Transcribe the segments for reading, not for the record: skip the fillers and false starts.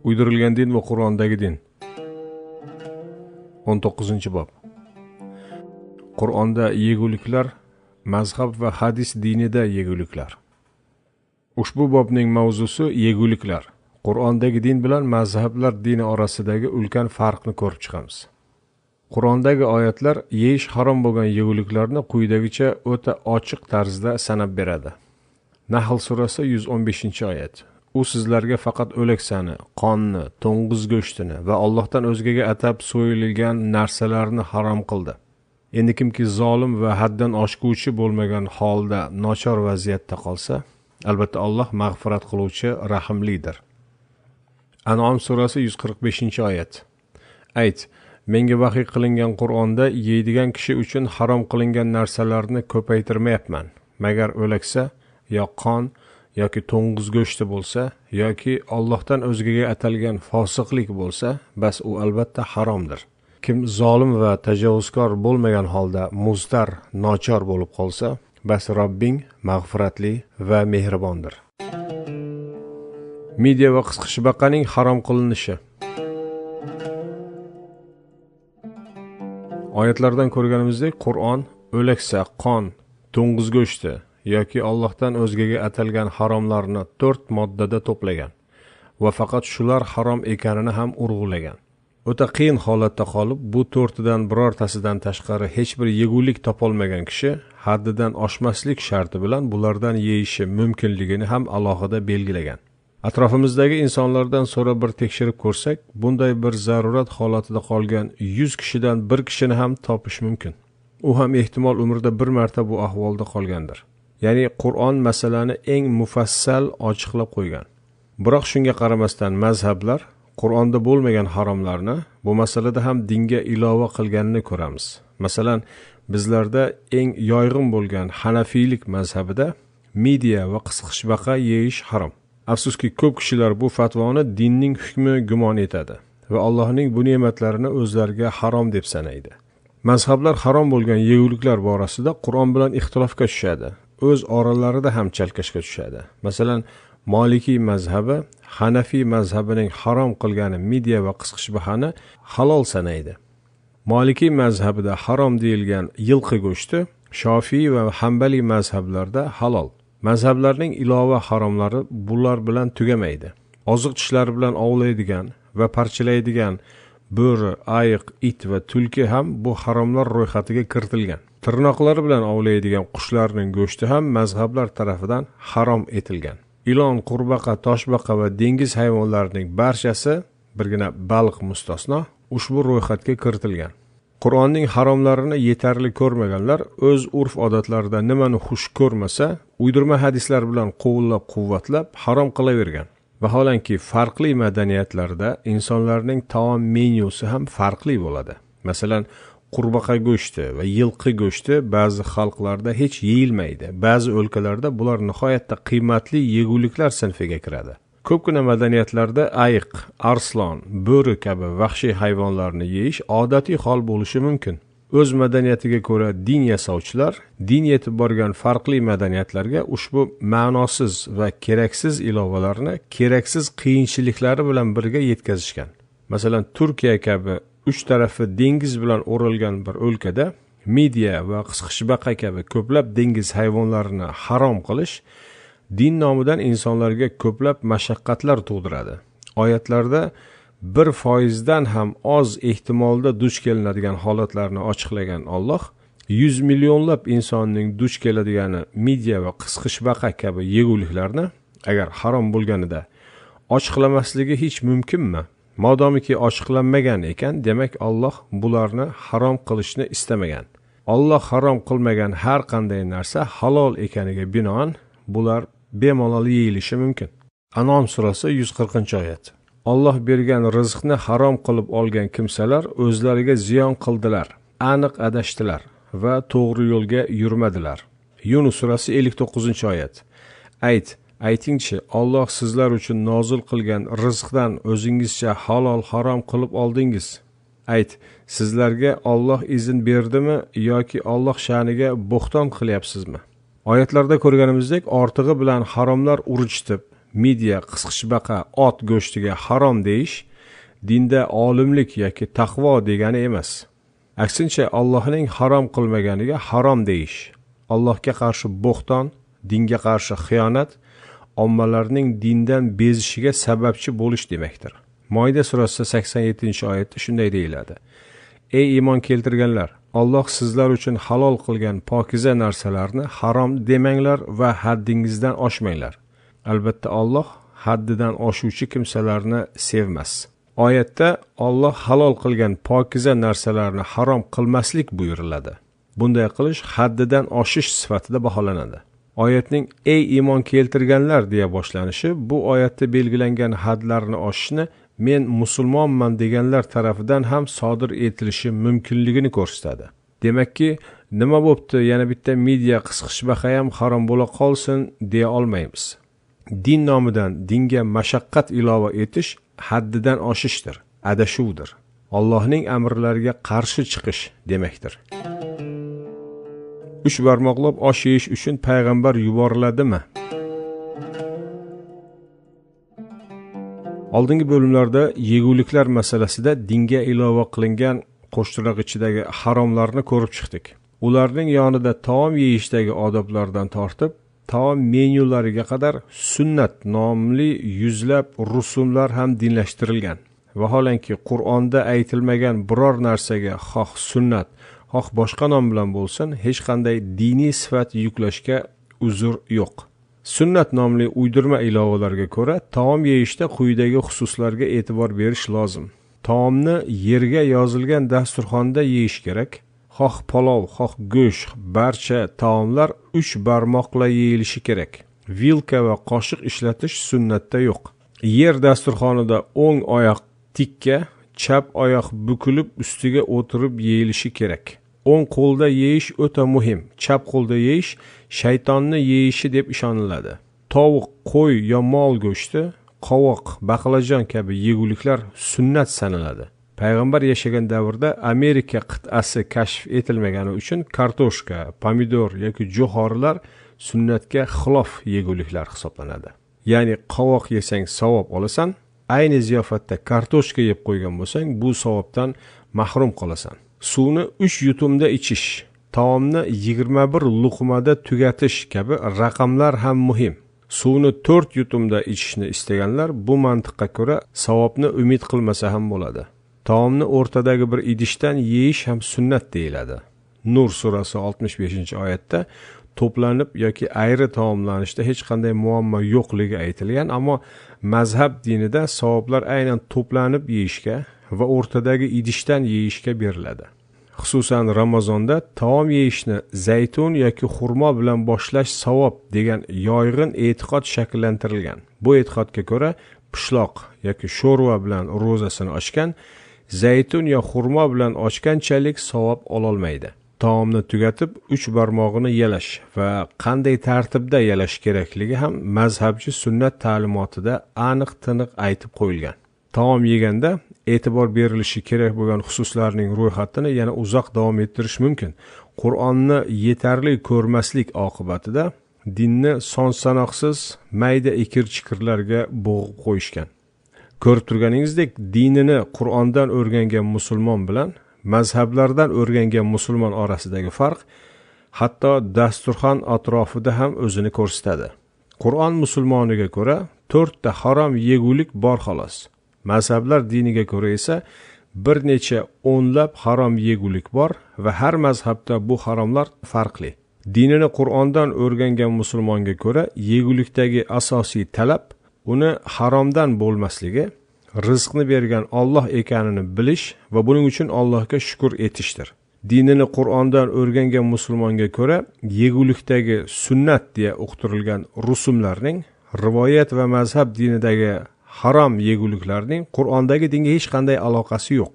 Uydirilgan din va Qur'ondagi din. 19-bob. Qur'onda yeguliklar, mazhab va hadis dinida yeguliklar. Ushbu bobning mavzusi yeguliklar. Qur'ondagi din bilan mazhablar dini orasidagi ulkan farqni ko'rib chiqamiz. Qur'ondagi oyatlar yeyish harom bo'lgan yeguliklarni quyidagicha o'ta ochiq tarzda sanab beradi. Nahl surasi 115-oyat. U sizlarga faqat o'laksani, qonni, to'ng'iz go'shtini va Allohdan o'zgaga atab so'yilgan narsalarni harom qildi. Endi kimki zolim va haddan oshguvchi bo'lmagan holda nochor vaziyatda qolsa, albatta Alloh mag'firat qiluvchi, rahimlidir. An'am surasi 145-oyat. Ayt, menga vahiy qilingan Qur'onda yeydigan kishi uchun harom qilingan narsalarni ko'paytirmayapman. Magar o'laksa yo qon yoki to'ng'iz go'shti bo'lsa yoki Allohdan o'zgaga atalgan fosiqlik bo'lsa, bas u albatta haromdir. Kim zolim va tajovuzkor bo'lmagan holda muztar, nochor bo'lib qolsa, bas Robbing mag'firatli va mehribondir. Midya va qisqichbaqaning harom qilinishi. Oyatlardan ko'rganimizdek, Qur'on o'laksa, qon, to'ng'iz go'shti yoki Allohdan o'zgaga atalgan haromlarni 4 moddada to'plagan va faqat shular harom ekanini ham urg'ulagan. O'ta qiyin holatda qolib, bu to'rtidan birortasidan tashqari hech bir yegulik topolmagan kishi haddidan oshmaslik sharti bilan bulardan yeyishi mumkinligini ham alohida belgilagan. Atrofimizdagi insonlardan so'rab bir tekshirib ko'rsak, bunday bir zarurat holatida qolgan 100 kishidan bir kishini ham topish mumkin. U ham ehtimol umrida bir marta bu ahvolda qolgandir. Ya'ni Qur'on masalani eng mufassal ochiqlab qo'ygan. Biroq shunga qaramasdan mazhablar Qur'onda bo'lmagan haromlarni bu masalada ham dinga ilova qilganini ko'ramiz. Masalan, bizlarda eng yoyg'in bo'lgan Hanafiylik mazhabida midya va qisqichbaqa yeyish harom. Afsuski, ko'p kishilar bu fatvoni dinning hukmi gumon etadi va Allohning bu ne'matlarini o'zlariga harom deb sanaydi. Mazhablar harom bo'lgan yeguliklar borasida Qur'on bilan ixtilofga tushadi. O'z oralarida ham chalkashga tushadi. Masalan, Maliki mazhabi Hanafiy mazhabining harom qilgani midya va qisqichbaqani halol sanaydi. Maliki mazhabida harom deyilgan yilqi go'shti Shofiy va Hanbali mazhablarda halol. Mazhablarning ilova haromlari bular bilan tugamaydi. Oziq tishlari bilan ovlaydigan va parchalaydigan bo'ri, ayiq, it va tulki ham bu haromlar ro'yxatiga kiritilgan. Tirnoqlari bilan ovlaydigan qushlarning go'shti ham mazhablar tarafidan harom etilgan. Ilon, qurbaqa, toshbaqa va dengiz hayvonlarining barchasi, birgina baliq mustasno, ushbu ro'yxatga kiritilgan. Qur'onning haromlarini yetarli ko'rmaganlar o'z urf-odatlarida nimani xush ko'rmasa, uydirma hadislar bilan quvvallab-quvvatlab harom qilavergan. Vaholanki, farqli madaniyatlarda insonlarning taom menyusi ham farqli bo'ladi. Masalan, qurbaqa go'shti va yilqi go'shti ba'zi xalqlarda hech yeyilmaydi. Ba'zi o'lkalarda bular nihoyatda qiymatli yeguliklar sinfiga kiradi. Ko'pgina madaniyatlarda ayiq, arslon, bo'ri kabi vahshiy hayvonlarni yeyish odatiy hol bo'lishi mumkin. O'z madaniyatiga ko'ra din yasovchilar din yetib borgan farqli madaniyatlarga ushbu ma'nosiz va keraksiz ilovalarni keraksiz qiyinchiliklari bilan birga yetkazishgan. Masalan, Turkiya kabi uch tarafi dengiz bilan o'ralgan bir o'lkada midya va qisqichbaqa kabi ko'plab dengiz hayvonlarini harom qilish din nomidan insonlarga ko'plab mashaqqatlar tug'diradi. Oyatlarda 1%dan ham oz ehtimolda duch kelinadigan holatlarni ochiqlagan Alloh 100 millionlab insonning duch keladigani midya va qisqichbaqa kabi yeguliklarni agar harom bo'lganida ochiqlamasligi hech mumkinmi? Modomiki ochiqlanmagan ekan, demak Alloh bularni harom qilishni istamagan. Alloh harom qilmagan har qanday narsa halol ekaniga binoan bular bemalol yeyilishi mumkin. An'am surasi 140-oyat. Alloh bergan rizqni harom qilib olgan kimsalar o'zlariga ziyon qildilar, aniq adashdilar va to'g'ri yo'lga yurmadilar. Yunus surasi 59-oyat. Ayt, aytingchi, Alloh sizlar uchun nozil qilgan rizqdan o'zingizcha halol harom qilib oldingiz. Ayt, sizlarga Alloh izn berdimi yoki Alloh sha'niga bo'xton qilyapsizmi? Oyatlarda ko'rganimizdek, ortig'i bilan haromlar urchitib, midya, qisqichbaqa, ot go'shtiga harom deyish dinda olimlik yoki taqvo degani emas. Aksincha, Allohning harom qilmaganiga harom deyish, Allohga qarshi bo'xton, dinga qarshi xiyonat, ommalarning dindan bezishiga sababchi bo'lish demakdir. Moida surasi 87-oyatda shunday deyiladi: Ey iymon keltirganlar, Alloh sizlar uchun halol qilgan pokiza narsalarni harom demanglar va haddingizdan oshmanglar. Albatta Alloh haddidan oshuvchi kimsalarni sevmas. Oyatda Alloh halol qilgan pokiza narsalarni harom qilmaslik buyuriladi. Bunday qilish haddidan oshish sifatida baholanadi. Oyatning ey iymon keltirganlar deya boshlanishi bu oyatda belgilangan hadlarni oshishni men musulmonman deganlar tarafidan ham sodir etilishi mumkinligini ko'rsatadi. Demakki, nima bo'pti, yana bitta midya, qisqichbaqa ham harom bo'la qolsin deya olmaymiz. Din nomidan dinga mashaqqat ilova etish haddidan oshishdir, adashuvdir. Allohning amrlariga qarshi chiqish demakdir. 3 barmoqlab osh yeyish uchun payg'ambar yuboriladimi? Oldingi bo'limlarda yeguliklar masalasida dinga ilova qilingan qo'shtirnoq ichidagi haromlarni ko'rib chiqdik. Ularning yonida taom yeyishdagi odoblardan tortib taom menyulariga qadar sunnat nomli yuzlab rusumlar ham dinlashtirilgan. Vaholanki, Qur'onda aytilmagan biror narsaga xoh sunnat, xoh boshqa nom bilan bo'lsin, hech qanday diniy sifat yuklashga uzr yo'q. Sunnat nomli uydirma ilovalarga ko'ra taom yeyishda quyidagi xususlarga e'tibor berish lozim. Taomni yerga yozilgan dasturxonda yeyish kerak. Xoh palov, xoh go'sht, barcha taomlar 3 barmoqla yeyilishi kerak. Vilka va qoshiq ishlatish sunnatda yo'q. Yer dasturxonida o'ng oyoq tikka, chap oyoq bukilib ustiga o'tirib yeyilishi kerak. O'ng qo'lda yeyish o'ta muhim. Chap qo'lda yeyish shaytonni yeyishi deb ishoniladi. Tovuq, qo'y yo mol go'shti, qovoq, baqlajon kabi yeguliklar sunnat sanaladi. Payg'ambar yashagan davrda Amerika qit'asi kashf etilmagani uchun kartoshka, pomidor yoki jo'xorilar sunnatga xilof yeguliklar hisoblanadi. Ya'ni qovoq yesang savob olasan, ayni ziyofatda kartoshka yeb qo'ygan bo'lsang, bu savobdan mahrum qolasan. Suvni 3 yutumda ichish, taomni 21 luqmada tugatish kabi raqamlar ham muhim. Suvni 4 yutumda ichishni istaganlar bu mantiqqa ko'ra savobni umid qilmasa ham bo'ladi. Taomni o'rtadagi bir idishdan yeyish ham sunnat deyiladi. Nur surasi 65-oyatda to'planib yoki ayri taomlanishda hech qanday muammo yo'qligi aytilgan, ammo mazhab dinida savoblar aynan to'planib yeyishga va o'rtadagi idishdan yeyishga beriladi. Xususan Ramazonda taom yeyishni zaytun yoki xurmo bilan boshlash savob degan yoyg'in e'tiqod shakllantirilgan. Bu e'tiqodga ko'ra pishloq yoki sho'rva bilan ro'zasini ochgan, zaytun yo xurmo bilan ochganchalik savob ololmaydi. Taomni tugatib 3 barmog'ini yalash va qanday tartibda yalash kerakligi ham mazhabchi sunnat ta'limotida aniq-tiniq aytib qo'yilgan. Taom yeganda e'tibor berilishi kerak bo'lgan xususlarning ro'yxatini yana uzoq davom ettirish mumkin. Qur'onni yetarli ko'rmaslik oqibatida dinni son-sanoqsiz mayda ikir-chikirlarga bo'g'ib qo'yishgan. Ko'rib turganingizdek, dinini Qur'ondan o'rgangan musulmon bilan mazhablardan o'rgangan musulmon orasidagi farq hatto dasturxon atrofida ham o'zini ko'rsatadi. Qur'on musulmoniga ko'ra 4 ta harom yegulik bor xolos. Mazhablar diniga ko'ra esa bir necha o'nlab harom yegulik bor va har mazhabda bu haromlar farqli. Dinini Qur'ondan o'rgangan musulmonga ko'ra yegulikdagi asosiy talab uni haromdan bo'lmasligi, rizqni bergan Alloh ekanini bilish va buning uchun Allohga shukr etishdir. Dinini Qur'ondan o'rgangan musulmonga ko'ra yegulikdagi sunnat deya uqtirilgan rusumlarning, rivoyat va mazhab dinidagi harom yeguliklarning Qur'ondagi dinga hech qanday aloqasi yo'q.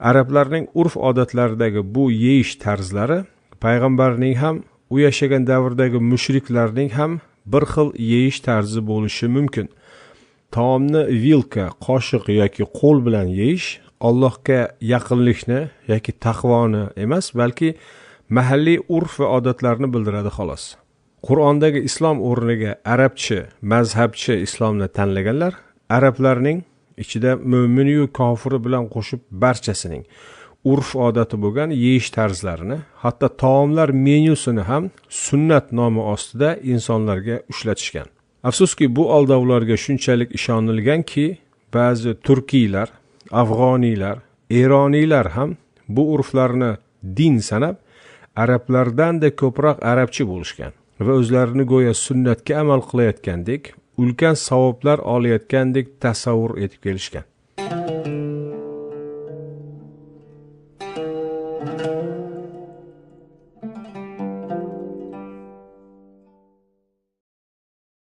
Arablarning urf-odatlaridagi bu yeyish tarzlari payg'ambarning ham, u yashagan davrdagi mushriklarning ham bir xil yeyish tarzi bo'lishi mumkin. Taomni vilka, qoshiq yoki qo'l bilan yeyish Allohga yaqinlikni yoki taqvoni emas, balki mahalliy urf va odatlarni bildiradi xolos. Qur'ondagi islom o'rniga arabchi, mazhabchi islomni tanlaganlar arablarning ichida mo'minu kofiri bilan qo'shib barchasining urf odati bo'lgan yeyish tarzlarini, hatto taomlar menyusini ham sunnat nomi ostida insonlarga ushlatishgan. Afsuski, bu aldovlarga shunchalik ishonilganki, ba'zi turkiylar, afg'oniylar, eroniylar ham bu urflarni din sanab, arablardan-da ko'proq arabchi bo'lishgan va o'zlarini go'yo sunnatga amal qilayotgandek, ulkan savoblar olayotgandek tasavvur etib kelishgan.